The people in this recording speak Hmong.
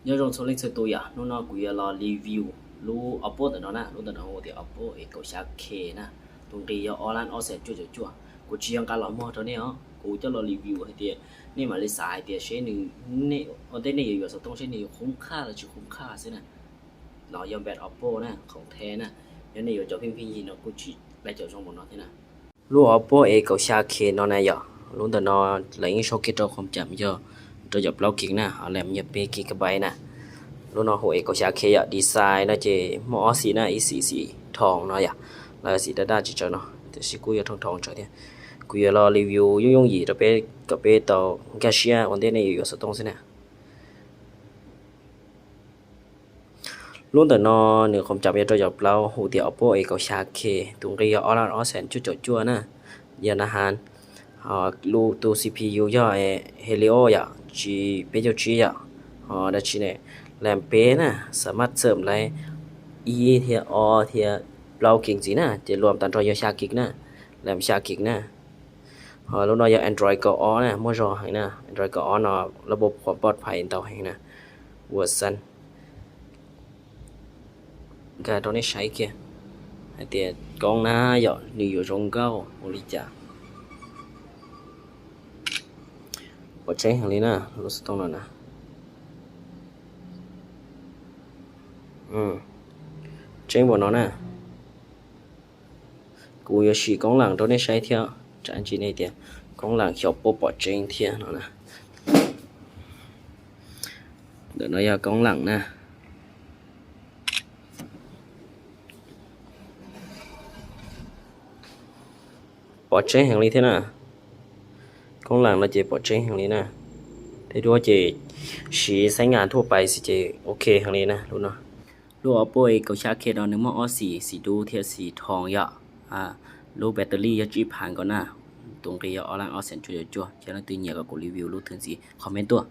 Nyob zoo txhua leej txhua tus yom, hnub no kuv yuav los review lub Oppo ntawm no na, lub ntawm no hu tias Oppo A kaum xya K na, tus nqi yog ob lab ob xees cuaj caum cuaj. Kuv tsis yog nqa los muag rau nej os, kuv coj los review hais tias nej mam li xav hais tias seb nws, nej ua ntej nej yuav yuav xov tooj seb nws yuav khoob qhaj los tsis khoob qhaj xwb na. Los yog brand Oppo na, khoom the na, yog nej yuav cov pheej pheej yig no kuj tsis dai cov zoo npaum no thiab na. Lub Oppo A kaum xya K no na yom, lub ntawm no lawv yeej sau kiag rau qhov cam yog rau caum plaub kis na, ho lam yog peb gigabyte na. Lub no hu A kaum xya K yom, design no ces muaj ob xim na, ib xim xim thoom no yom, los xim daj daj tsis tsawg no, tiam sis kuj yog thoom thoom tsawg thiab. Kuv yuav los review yooj yooj yim rau peb kom peb tau nkag siab ua ntej nej yuav yuav xov tooj xwb na. Lub ntawm no nws qhov cam yog rau caum plaub, hu tias Oppo A kaum xya K, tus nqi yog ob lab ob xees cuaj caum cuaj na, yog na has. Ho lub tus C P U yog Helio yom, G peb caug tsib yom. Ho dab tsi ne, lam peb na, xam maj txawm lawv ib thiab ob thiab plaub kis ntxiv na, ces luam tag nrho yog xya kis na, lam xya kis na. Ho lub no yog Android kaum ob na, muaj zog heev na, Android kaum ob no lub pov pov phais ntau heev na, ua xan nkag rau nej saib kiag hais tias koob na yom, nws yuav zoo nkauj ua li cas. Pom tseeb heev li na, lub xov tooj no na. Tseeb npaum no na. Kuv yuav sim koob lam rau nej saib thiab, tsam ntsis nej tias koob lam xyov puas pom tseeb thiab no na. Ntawm no yog koob lam na. Pom tseeb heev li thiab na. Koob lam no ces pom tseeb heev li na. Tej duab ces siv xeeb nas thuaj pais xwb ces ok heev li na lub no. Lub Oppo A kaum xya K no nws muaj ob xim, xim dub thiab xim thoom yom. Lub battery yog tsib phav nkaus na. Tus nqi yog ob lab ob xees cuaj caum cuaj, yog leej twg nyiam kom kuv review lub twg ntxiv comment tuaj.